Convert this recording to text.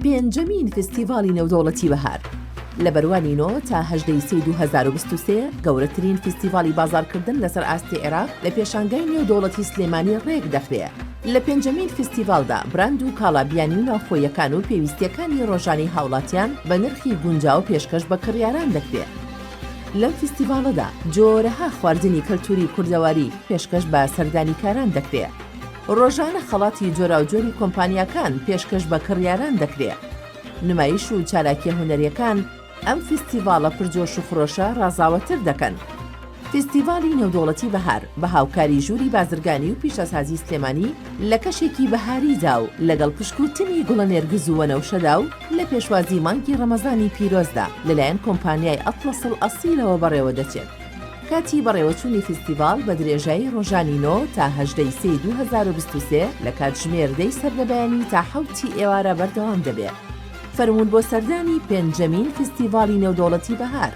پێنجەمین فیستیڤاڵی نێودەوڵەتی بەهار لە بەرواری نۆ تا 18 ی سێی 2023 گەورەترین فیستیڤاڵی بازاڕکردن لەسەر ئاستی عێراق لە پێشانگای نێودەوڵەتی سلێمانی ڕێک دەخرێ. لە پێنجەمین فیستیڤاڵدا براند و کاڵا بیانی و ناوخۆییەکان و پێویستییەکانی ڕۆژانەی هاوڵاتیان بە نرخی گونجاو پێشکەش بە کڕیاران دەکرێ. لەم فیستیڤاڵەدا جۆرەها خواردنی کەلتوری کوردەواری پێشکەش بە سەردانیکاران دەکرێ. ڕۆژانە خەڵاتی جۆراوجۆری کۆمپانیاکان پێشکەش بە کڕیاران دەکرێ. نمایش و چالاکیە هونەریەکان ئەم فیستیڤاڵە پر جۆش و خرۆشە ڕازاوەتر دەکەن. فیستیڤاڵی نێودەوڵەتی بەهار بە هاوکاری ژووری بازرگانی و پیشەسازی سلێمانی لە کەشێکی بەهاریدا و لەگەڵ پشکووتنی گوڵە نێرگز و وەنەوشەدا و لە پێشوازی مانگی ڕەمەزانی پیرۆزدا لەلایەن کۆمپانیای ئەتڵەس ئەڵئەسیلەوە بەڕێوەدەچێت. کاتی بەڕێوەچوونی فیستیڤاڵ بە درێژایی ڕۆژانی نۆ تا 18 ی سێی 2023 لە کاتژمێر دەی سەرلەبەیانی تا حەوتی ئێوارە بەردەوام دەبێ. فەرموون بۆ سەردانی پێنجەمین فیستیڤاڵی نێودەوڵەتی بەهار.